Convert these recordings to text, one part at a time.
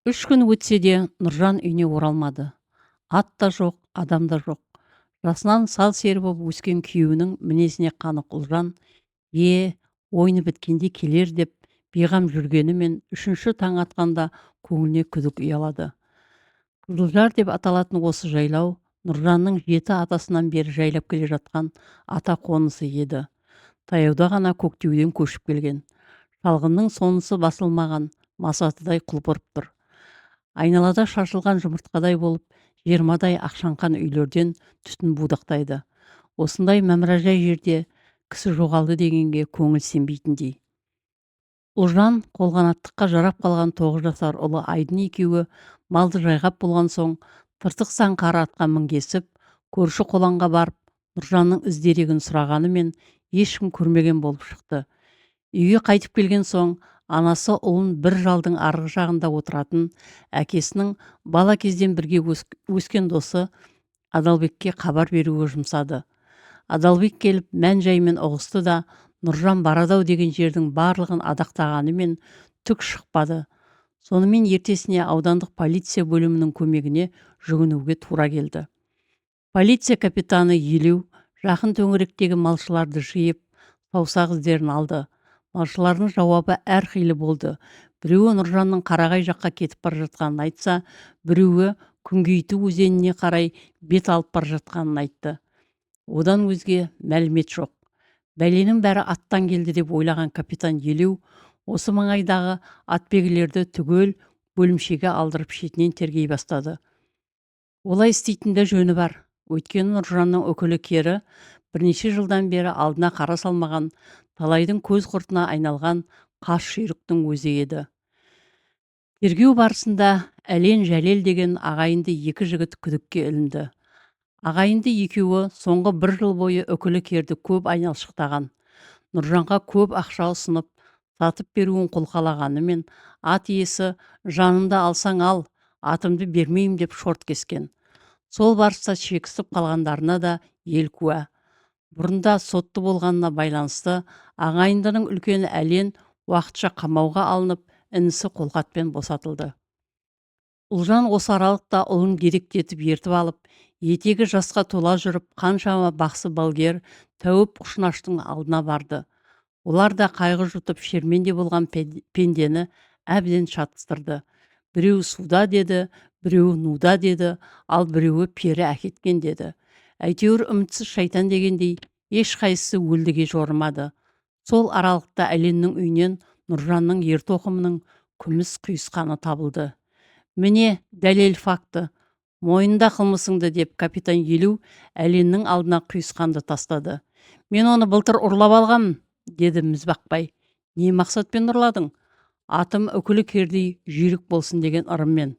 3 күн өтсе де, Нұржан үйіне оралмады. Ат та жоқ, адам да жоқ. Жасынан сал сері боп өскен күйеуінің мінезіне қанық Ұлжан «Е, ойыны біткенде келер» деп бейғам жүргенімен, үшінші таң атқанда көңіліне күдік ұялады. Қызылжар деп аталатын осы жайлау Нұржанның жеті атасынан бері жайлап келе жатқан ата қонысы еді. Таяуда ғана Көктеуден көшіп келген. Шалғынның сонысы басылмаған масатыдай құлпырып тұр. Айналада шашылған жұмыртқадай болып 20-дай ақшаңқан үйлерден түтін будақтайды. Осындай мамыражай жерде кісі жоғалды дегенге көңіл сенбейтіндей. Ұлжан қолғанаттыққа жарап қалған 9 жасар ұлы Айдын екеуі малды жайғап болған соң, тыртық сан қара атқа мінгесіп, көрші қолаңға барып, Нұржанның із дерегін сұрағанымен, ешкім көрмеген болып шықты. Үйге қайтып келген соң, анасы ұлын бір жалдың арғы жағында отыратын әкесінің бала кезден бірге өскен досы Адалбекке хабар беруге жұмсады. Адалбек келіп, мән жаймен ұғысты да, Нұржан барады-ау деген жердің барлығын адақтағанымен, түк шықпады. Сонымен ертесіне аудандық полиция бөлімінің көмегіне жүгінуге тура келді. Полиция капитаны Елеу жақын төңіректегі малшыларды жиып, саусақ іздерін алды. Малшылардың жауабы әрқилы болды. Біреуі Нұржанның Қарағай жаққа кетіп бара жатқанын айтса, біреуі Күнгейті өзеніне қарай бет алып бара жатқанын айтты. Одан өзге мәлімет жоқ. Бәленің бәрі аттан келді деп ойлаған капитан Елеу осы маңайдағы атбегілерді түгел бөлімшеге алдырып, шетінен тергей бастады. Олай істейтін де жөні бар. Өйткені Нұржанның үкілі кері бірнеше жылдан бері алдына қара салмаған, талайдың көз құртына айналған қас жүйріктің өзі еді. Тергеу барысында Әлен, Жәлел деген ағайынды екі жігіт күдікке ілінді. Ағайынды екеуі соңғы бір жыл бойы үкілі керді көп айналшықтаған. Нұржанға көп ақша ұсынып, сатып беруін қолқалағанымен, ат иесі «Жанымды алсаң ал, атымды бермеймін» деп шорт кескен. Сол барыста шекісіп қалғандарына да ел куә. Бұрында сотты болғанына байланысты ағайындының үлкені Әлен уақытша қамауға алынып, інісі қолхатпен босатылды. Ұлжан осы аралықта ұлын дедектетіп ертіп алып, етегі жасқа тола жүріп, қаншама бақсы балгер, тәуіп, құшнаштың алдына барды. Олар да қайғы жұтып шерменде болған пендені әбден шатыстырды. Біреуі суда деді, біреуі нуда деді, ал біреуі пері әкеткен деді. Әйтеуір, үмітсіз шайтан дегендей, ешқайсысы өлдіге жорымады. Сол аралықта Әленнің үйінен Нұржанның ер-тоқымының күміс құйысқаны табылды. «Міне, дәлел, факті, мойында қылмысыңды», — деп капитан Елеу Әленнің алдына құйысқанды тастады. «Мен оны былтыр ұрлап алғанмын», — деді мізбақпай. «Не мақсатпен ұрладың?» «Атым үкілі кердей жүйрік болсын деген ырыммен».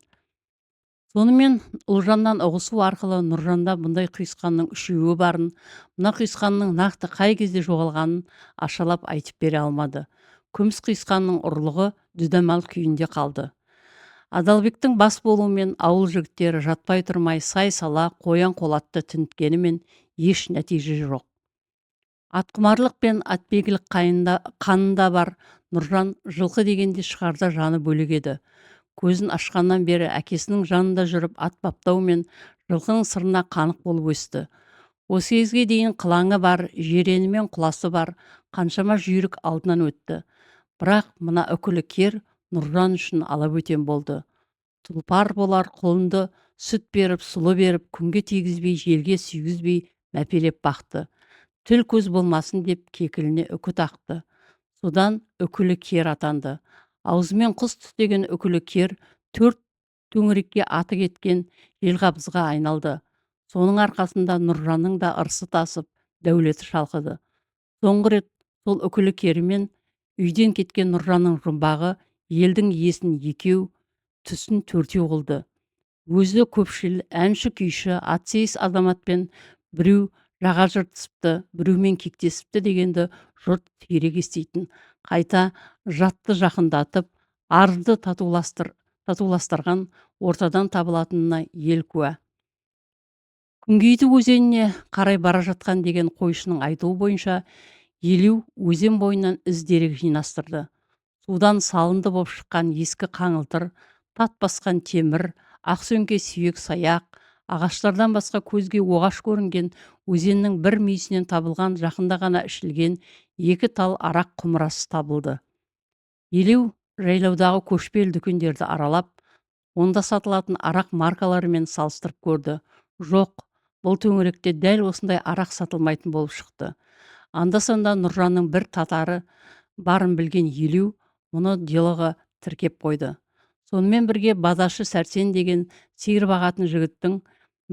Сонымен Ұлжаннан ұғысу арқылы Нұржанда бұндай құйысқанның үшеуі барын, мына құйысқанның нақты қай кезде жоғалғанын ашалап айтып бере алмады. Күміс құйысқанның ұрлығы дүдамал күйінде қалды. Адалбектің бас болуымен ауыл жігіттері жатпай тұрмай сай сала, қоян қолатты тінткенімен, еш нәтиже жоқ. Атқұмарлық пен атбегілік қанында бар Нұржан жылқы дегенде шығарда жаны бөлек еді. Көзін ашқаннан бері әкесінің жанында жүріп, ат баптау мен жылқының сырына қанық болып өсті. Осы кезге дейін қылаңы бар, жирені мен құласы бар қаншама жүйрік алдынан өтті. Бірақ мына үкілі кер Нұржан үшін алабөтен болды. Тұлпар болар құлынды сүт беріп, сұлы беріп, күнге тигізбей, желге сүйгізбей мәпелеп бақты. Тіл көз болмасын деп кекіліне үкі тақты. Содан үкілі кер атанды. Аузымен құс түстеген үкілі кер төрт төңірекке аты кеткен желқабызға айналды. Соның арқасында Нұржанның да ырысы тасып, дәулеті шалқыды. Соңғы рет сол үкілі керімен үйден кеткен Нұржанның жұмбағы елдің есін екеу, түсін төртеу қылды. Өзі көпшіл, әнші, күйші, ат сейіс азаматпен біреу жаға жыртысыпты, біреумен кектесіпті дегенді жұрт сирек еститін. Қайта жатты жақындатып, арызды татуластырған ортадан табылатынына ел куә. Күнгейті өзеніне қарай бара жатқан деген қойшының айтуы бойынша, Елеу өзен бойынан із дерек жинастырды. Судан салынды боп шыққан ескі қаңылтыр Тат басқан темір, ақсөңке сүйек саяқ, ағаштардан басқа көзге оғаш көрінген өзеннің бір мүйісінен табылған жақында ғана ішілген екі тал арақ құмырасы табылды. Елеу жайлаудағы көшпелі дүкендерді аралап, онда сатылатын арақ маркаларымен салыстырып көрді. Жоқ, бұл төңіректе дәл осындай арақ сатылмайтын болып шықты. Анда-санда Нұржанның бір татары барын білген Елеу мұны делоға тіркеп қойды. Сонымен бірге бадашы Сәрсен деген сиыр бағатын жігіттің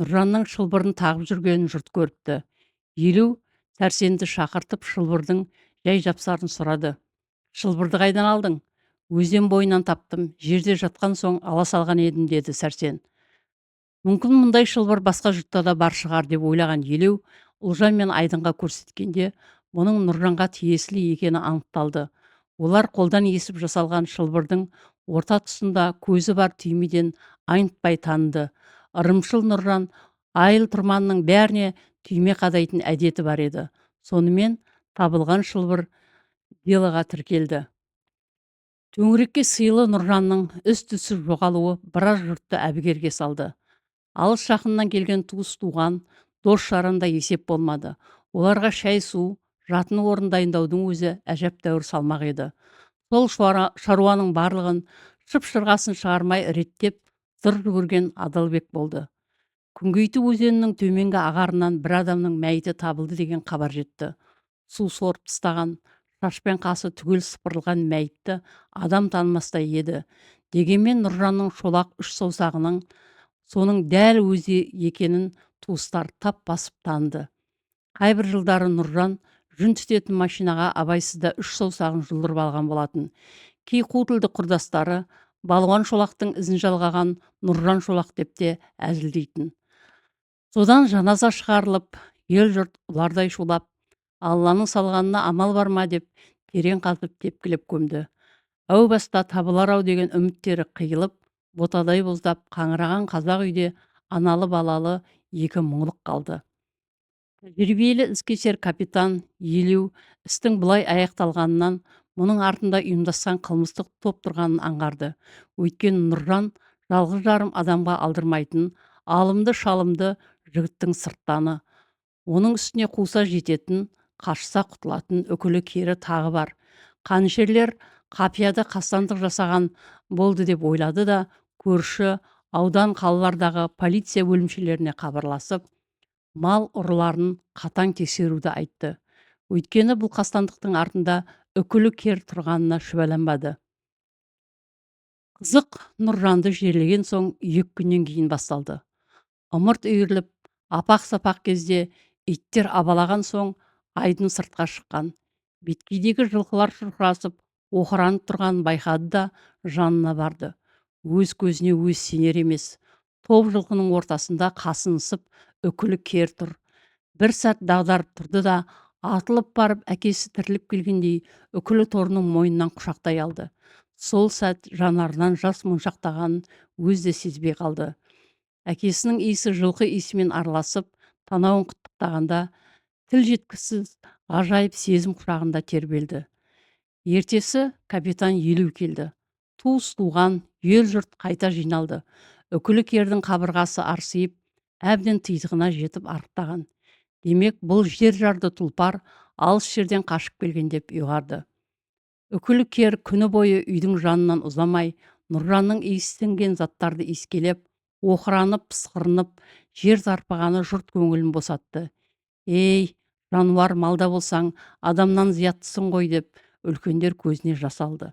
Нұржанның шылбырын тағып жүргенін жұрт көріпті. Елеу Сәрсенді шақыртып, шылбырдың жай-жапсарын сұрады. Шылбырды қайдан алдың? Өзен бойынан таптым, жерде жатқан соң ала салған едім, деді Сәрсен. Мүмкін мұндай шылбыр басқа жұртта да бар шығар деп ойлаған Елеу Ұлжан мен Айдынға көрсеткенде мұның Нұржанға тиесілі екені анықталды. Олар қолдан есіп жасалған шылбырдың орта тұсында көзі бар түймеден айнытпай таныды. Ырымшыл Нұржан айыл тұрманның бәріне түйме қадайтын әдеті бар еді. Сонымен табылған шылбыр делоға тіркелді. Төңірекке сыйлы Нұржанның із-түзсіз жоғалуы біраз жұртты әбігерге салды. Алыс жақыннан келген туыс-туған, дос-жаранда есеп болмады. Оларға шай-су, жатын орын дайындаудың өзі әжептәуір салмақ еді. Сол шаруаның барлығын шып-шырғасын шығармай реттеп, зыр жүгірген Адалбек болды. Күнгейті өзенінің төменгі ағарынан бір адамның мәйіті табылды деген хабар жетті. Су сорып тастаған, шаш пен қасы түгел сыпырылған мәйітті адам танымастай еді. Дегенмен Нұржанның шолақ үш саусағының соның дәл өзі екенін туыстар тап басып таныды. Қайбір жылдары Нұржан жүн түтетін машинаға абайсызда үш саусағын жұлдырып алған болатын. Кей қу тілді құрдастары балуан шолақтың ізін жалғаған Нұржан шолақ деп те әзілдейтін. Содан жаназа шығарылып, ел жұрт ұлардай шулап, Алланың салғанына амал бар ма деп терең қазып тепкілеп көмді. Әу баста табылар-ау деген үміттері қиылып, ботадай боздап қаңыраған қазақ үйде аналы-балалы екі мұңлық қалды. Тәжірибелі ізкесер капитан Елеу істің бұлай аяқталғанынан мұның артында ұйымдасқан қылмыстық топ тұрғанын аңғарды. Өйткені Нұржан жалғыз жарым адамға алдырмайтын алымды-шалымды жігіттің сырттаны. Оның үстіне қуса жететін, қашса құтылатын үкілі кері тағы бар. Қанішерлер қапияда қастандық жасаған болды деп ойлады да, көрші аудан қалалардағы полиция бөлімшелеріне хабарласып, мал ұрыларын қатаң тексеруді айтты. Өйткені бұл қастандықтың артында үкілі кер тұрғанына шүбәланбады. Қызық Нұржанды жерлеген соң 2 күннен кейін басталды. Ымырт үйіріліп, апақ-сапақ кезде иттер абалаған соң Айдын сыртқа шыққан. Беткейдегі жылқылар шұрқырасып, оқыранып тұрғанын байқады да жанына барды. Өз көзіне өз сенер емес. Топ жылқының ортасында қасынысып, үкілі кер тұр. Бір сәт дағдарып тұрды да, атылып барып әкесі тіріліп келгендей үкілі торының мойнынан құшақтай алды. Сол сәт жанарынан жас моншақтағанын өзі де сезбей қалды. Әкесінің иісі жылқы иісімен араласып, танауын қытықтағанда тіл жеткісіз ғажайып сезім құшағында тербелді. Ертесі капитан Елеу келді. Туыс-туған, ел-жұрт қайта жиналды. Үкілі кердің қабырғасы арсиып, әбден титығына жетіп арықтаған. Демек, бұл жер жарды тұлпар алыс жерден қашып келген деп ұйғарды. Үкілі кер күні бойы үйдің жанынан ұзамай, Нұржанның иістенген заттарды иіскелеп, оқыранып, пысқырынып, жер тарпығаны жұрт көңілін босатты. Ей, жануар малда болсаң, адамнан зияттысың ғой деп үлкендер көзіне жас алды.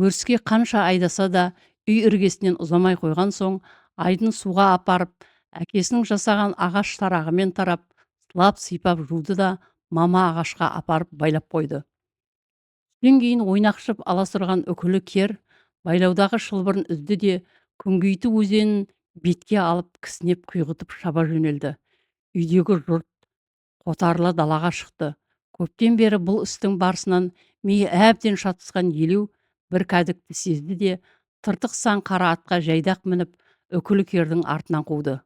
Өріске қанша айдаса да, үй іргесінен ұзамай қойған соң, Айдын суға апарып, әкесінің жасаған ағаш тарағымен тарап, сылап сипап жуды да, мама ағашқа апарып байлап қойды. Түстен кейін ойнақшып аласұрған үкілі кер байлаудағы шылбырын үзді де, Күнгейті өзенін бетке алып кісінеп құйғытып шаба жөнелді. Үйдегі жұрт қотарыла далаға шықты. Көптен бері бұл істің барысынан миы әбден шатысқан Елеу бір кәдікті сезді де, тыртық сан қара атқа жайдақ мініп, үкілі кердің артынан қуды.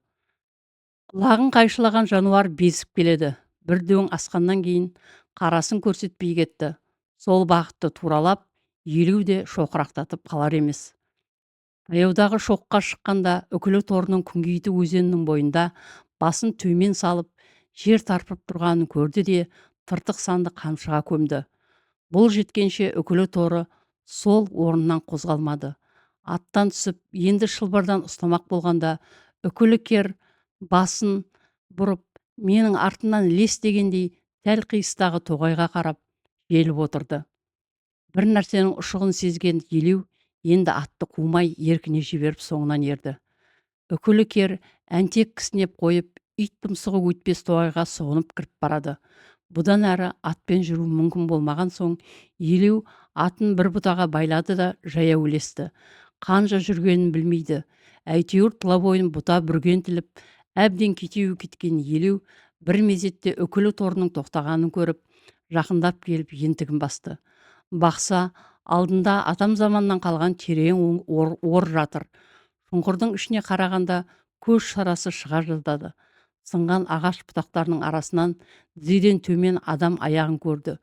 Лағын қайшылаған жануар безіп келеді. Бір дөң асқаннан кейін қарасын көрсетпей кетті. Сол бағытты туралап, Елеу де шоқырақтатып қалар емес. Таяудағы шоққа шыққанда үкілі торының Күнгейті өзенінің бойында басын төмен салып, жер тарпып тұрғанын көрді де, тыртық санды қамшыға көмді. Бұл жеткенше үкілі торы сол орнынан қозғалмады. Аттан түсіп, енді шылбырдан ұстамақ болғанда, үкілі кер басын бұрып, менің артымнан ілес дегендей дәл қиыстағы тоғайға қарап желіп отырды. Бір нәрсенің ұшығын сезген Елеу енді атты қумай еркіне жіберіп соңынан ерді. Үкілі кер әнтек кісінеп қойып, ит тұмсығы өтпес тоғайға сұғынып кіріп барады. Бұдан әрі атпен жүру мүмкін болмаған соң, Елеу атын бір бұтаға байлады да жаяу ілесті. Қанша жүргенін білмейді. Әйтеуір тұла бойын бұта бүрген тіліп, әбден кетеуі кеткен Елеу бір мезетте үкілі торының тоқтағанын көріп, жақындап келіп ентігін басты. Бақса, алдында атам заманнан қалған терең ор жатыр. Шұңқырдың ішіне қарағанда көз шарасы шыға жаздады. Сынған ағаш бұтақтарының арасынан тізеден төмен адам аяғын көрді.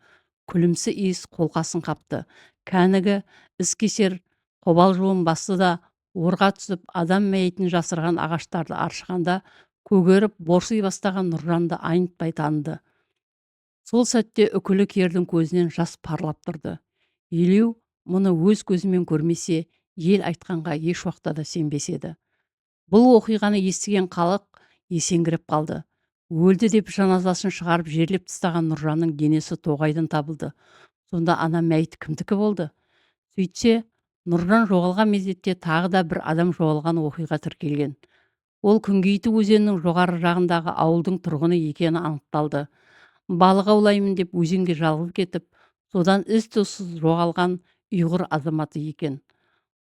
Күлімсі иіс қолқасын қапты. Кәнігі ізкесер қобалжуын басты да орға түсіп, адам мәйітін жасырған ағаштарды аршығанда көгеріп борси бастаған Нұржанды айнытпай таныды. Сол сәтте үкілі кердің көзінен жас парлап тұрды. Елеу мұны өз көзімен көрмесе, ел айтқанға еш уақытта да сенбес еді. Бұл оқиғаны естіген халық есеңгіреп қалды. Өлді деп жаназасын шығарып жерлеп тастаған Нұржанның денесі тоғайдан табылды. Сонда ана мәйіт кімдікі болды? Сөйтсе, Нұржан жоғалған мезетте тағы да бір адам жоғалған оқиға тіркелген. Ол Күнгейті өзенінің жоғары жағындағы ауылдың тұрғыны екені анықталды. Балық аулаймын деп өзенге жалғыз кетіп, содан із-түзсіз жоғалған ұйғыр азаматы екен.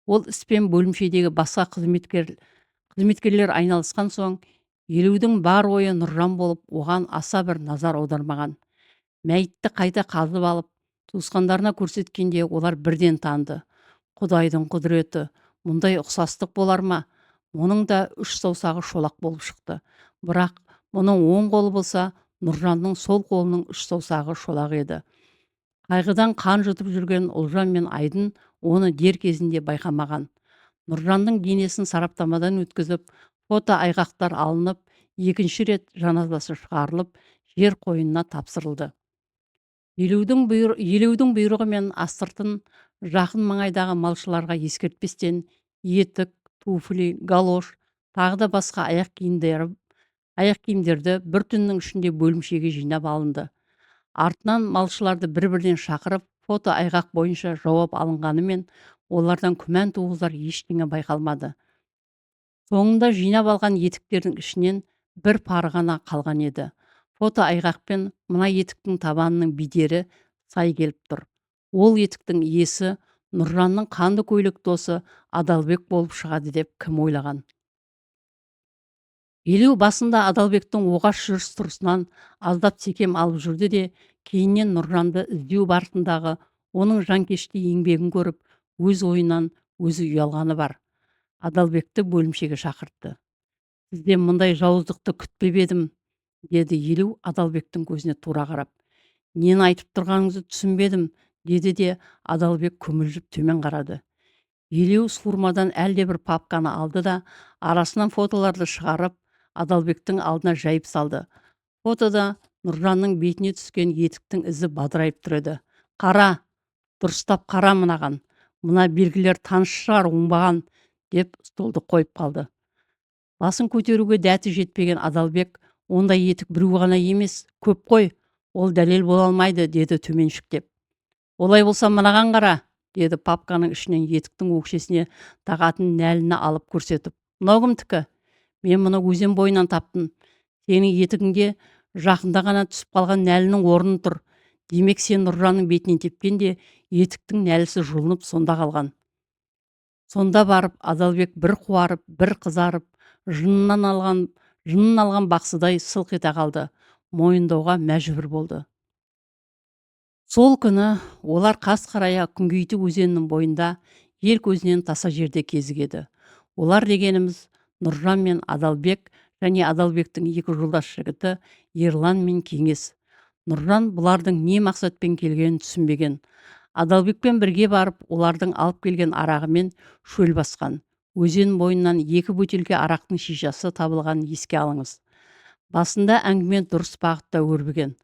Ол іспен бөлімшедегі басқа қызметкерлер айналысқан соң, Елеудің бар ойы Нұржан болып, оған аса бір назар аудармаған. Мәйітті қайта қазып алып, туысқандарына көрсеткенде олар бірден таныды. Құдайдың құдіреті, мұндай ұқсастық болар ма? Мұның да үш саусағы шолақ болып шықты. Бірақ мұның оң қолы болса, Нұржанның сол қолының үш саусағы шолақ еді. Қайғыдан қан жұтып жүрген Ұлжан мен Айдын оны дер кезінде байқамаған. Нұржанның денесін сараптамадан өткізіп, фото айғақтар алынып, екінші рет жаназасы шығарылып, жер қойнына тапсырылды. Елеудің бұйрығымен астыртын жақын маңайдағы малшыларға ескертпестен етік, туфли, галош, тағы да басқа аяқ киімдерді бір түннің ішінде бөлімшеге жинап алынды. Артынан малшыларды бір-бірден шақырып, фото айғақ бойынша жауап алынғанымен, олардан күмән туғызар ештеңе байқалмады. Соңында жинап алған етіктердің ішінен бір пары ғана қалған еді. Фото айғақпен мына етіктің табанының бедері сай келіп тұр. Ол етіктің иесі Нұржанның қанды көйлек досы Адалбек болып шығады деп кім ойлаған? Елеу басында Адалбектің оғаш жүріс-тұрысынан аздап секем алып жүрді де, кейіннен Нұржанды іздеу барысындағы оның жанкешті еңбегін көріп, өз ойынан өзі ұялғаны бар. Адалбекті бөлімшеге шақыртты. Сізден мұндай жауыздықты күтпеп едім, деді Елеу Адалбектің көзіне тура қарап. Нені айтып тұрғаныңызды түсінбедім, деді де Адалбек күмілжіп төмен қарады. Елеу суырмадан әлдебір папканы алды да, арасынан фотоларды шығарып, Адалбектің алдына жайып салды. Фотода Нұржанның бетіне түскен етіктің ізі бадырайып тұр еді. Қара, дұрыстап қара мынаған. Мына белгілер таныс шығар, оңбаған, деп столды қойып қалды. Басын көтеруге дәті жетпеген Адалбек, ондай етік біреу ғана емес, көп қой, ол дәлел бола алмайды, деді төменшіктеп. Олай болса мынаған қара, деді папканың ішінен етіктің өкшесіне тағатын нәліні алып көрсетіп. Мынау кімдікі? Мен мұны өзен бойынан таптым. Сенің етігіңде жақында ғана түсіп қалған нәлінің орны тұр. Демек, сен Нұржанның бетінен тепкенде етіктің нәлісі жұлынып сонда қалған. Сонда барып Адалбек бір қуарып, бір қызарып, жынын алған бақсыдай сылқ ете қалды. Мойындауға мәжбүр болды. Сол күні олар қас қарая Күнгейті өзенінің бойында ел көзінен таса жерде кезігеді. Олар дегеніміз Нұржан мен Адалбек және Адалбектің екі жолдас жігіті Ерлан мен Кеңес. Нұржан бұлардың не мақсатпен келгенін түсінбеген. Адалбекпен бірге барып, олардың алып келген арағымен шөл басқан. Өзен бойынан 2 бөтелке арақтың шишасы табылғанын еске алыңыз. Басында әңгіме дұрыс бағытта өрбіген.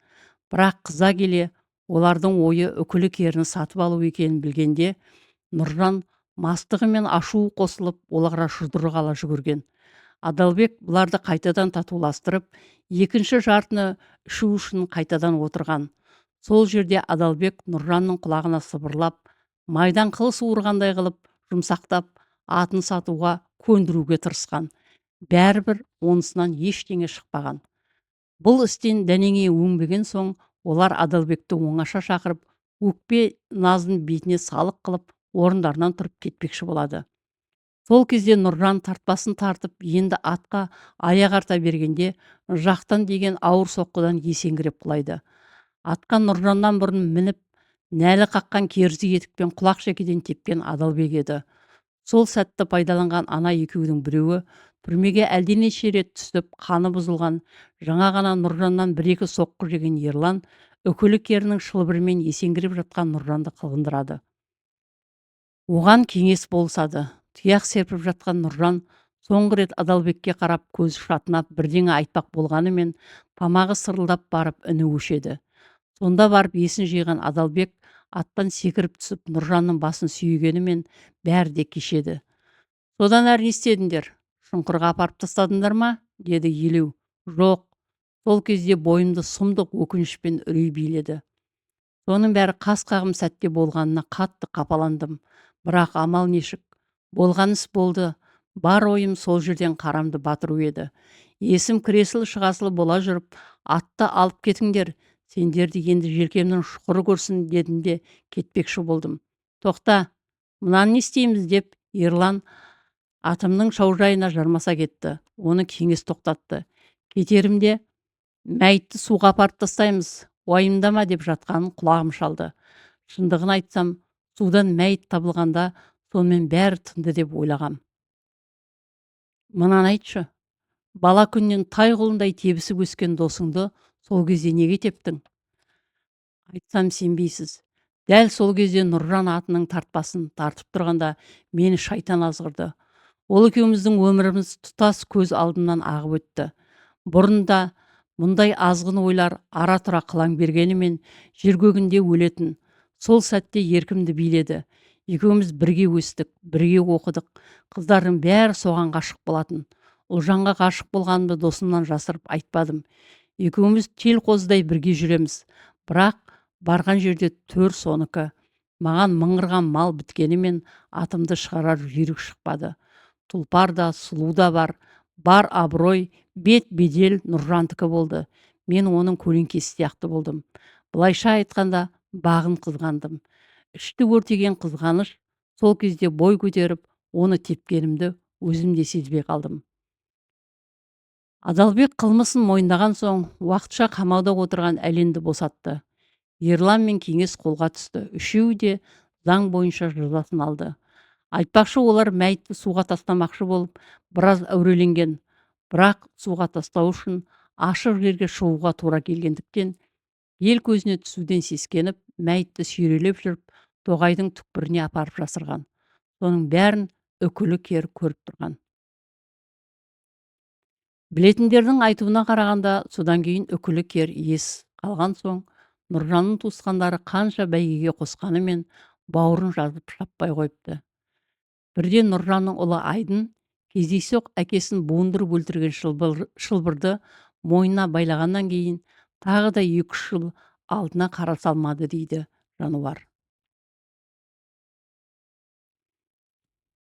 Бірақ қыза келе олардың ойы үкілі керіні сатып алу екенін білгенде Нұржан мастығы мен ашуы қосылып оларға жұдырық ала жүгірген. Адалбек бұларды қайтадан татуластырып, екінші жартыны ішу үшін қайтадан отырған. Сол жерде Адалбек Нұржанның құлағына сыбырлап, майдан қыл суырғандай қылып, жұмсақтап, атын сатуға көндіруге тырысқан. Бәрібір онысынан ештеңе шықпаған. Бұл істен дәнеңе өңбеген соң, олар Адалбекті оңаша шақырып, өкпе назын бетіне салық қылып, орындарынан тұрып кетпекші болады. Сол кезде Нұржан тартпасын тартып, енді атқа аяқ арта бергенде, жақтан деген ауыр соққыдан есеңгіреп құлайды. Атқа Нұржаннан бұрын мініп, нәлі қаққан керзі етікпен құлақ шекеден тепкен Адалбек еді. Сол сәтті пайдаланған ана екеудің біреуі түрмеге әлденеше рет түсіп, қаны бұзылған, жаңа ғана Нұржаннан бір-екі соққы жеген Ерлан үкілі керінің шылбырымен есеңгіреп жатқан Нұржанды қылғындырады. Оған кеңес болысады. Тұяқ серпіп жатқан Нұржан соңғы рет Адалбекке қарап көзі шатынап бірдеңе айтпақ болғанымен тамағы сырылдап барып үні өшеді. Сонда барып есін жиған Адалбек аттан секіріп түсіп Нұржанның басын сүйегенімен бәрі де кешеді. Содан әрі не істедіңдер? Шұңқырға апарып тастадыңдар ма? Деді Елеу. Жоқ. Сол кезде бойымды сұмдық өкініш пен үрей биледі. Соның бәрі қас қағым сәтте болғанына қатты қапаландым. Бірақ амал нешік. Болған іс болды. Бар ойым сол жерден қарамды батыру еді. Есім кіресіл шығасыл бола жүріп, атты алып кетіңдер, сендерді енді желкемнің шұқыры көрсін дедім де кетпекші болдым. Тоқта, мынаны не істейміз деп Ерлан атымның шаужайына жармаса кетті. Оны кеңес тоқтатты. Кетерімде мәйітті суға апарып тастаймыз, уайымдама деп жатқанын құлағым шалды. Шындығын айтсам, судан мәйіт табылғанда сонымен бәрі тынды деп ойлағам. Мынаны айтшы, бала күннен тай құлындай тебісіп өскен досыңды сол кезде неге тептің? Айтсам сенбейсіз. Дәл сол кезде Нұржан атының тартпасын тартып тұрғанда мені шайтан азғырды. Ол екеуміздің өміріміз тұтас көз алдымнан ағып өтті. Бұрын да мұндай азғын ойлар ара-тұра қылаң бергенімен жер көгінде өлетін. Сол сәтте еркімді биледі. Екеуміз бірге өстік, бірге оқыдық. Қыздардың бәрі соған ғашық болатын. Ұлжанға ғашық болғанымды досымнан жасырып айтпадым. Екеуміз тел қозыдай бірге жүреміз. Бірақ барған жерде төр соныкі. Маған мыңғырған мал біткенімен атымды шығарар жүйрік шықпады. Тұлпар да, сұлу да бар. Бар абырой, бет бедел Нұржандікі болды. Мен оның көлеңкесі сияқты болдым. Былайша айтқанда, бағын қызғандым. Ішті өртеген қызғаныш сол кезде бой көтеріп, оны тепкенімді өзім де сезбей қалдым. Адалбек қылмысын мойындаған соң, уақытша қамауда отырған Әленді босатты. Ерлан мен Кеңес қолға түсті. Үшеуі де заң бойынша жазасын алды. Айтпақшы, олар мәйітті суға тастамақшы болып, біраз әуреленген. Бірақ суға тастау үшін ашық жерге шығуға тура келгендіктен, ел көзіне түсуден сескеніп, мәйітті сүйрелеп жүріп, тоғайдың түкпіріне апарып жасырған. Соның бәрін үкілі кер көріп тұрған. Білетіндердің айтуына қарағанда, содан кейін үкілі кер ес қалған соң, Нұржанның туысқандары қанша бәйгеге қосқанымен бауырын жазып шаппай қойыпты. Бірде Нұржанның ұлы Айдын кездейсоқ әкесін буындырып өлтірген шылбырды мойнына байлағаннан кейін тағы да 2-3 жыл алдына қара салмады дейді жануар.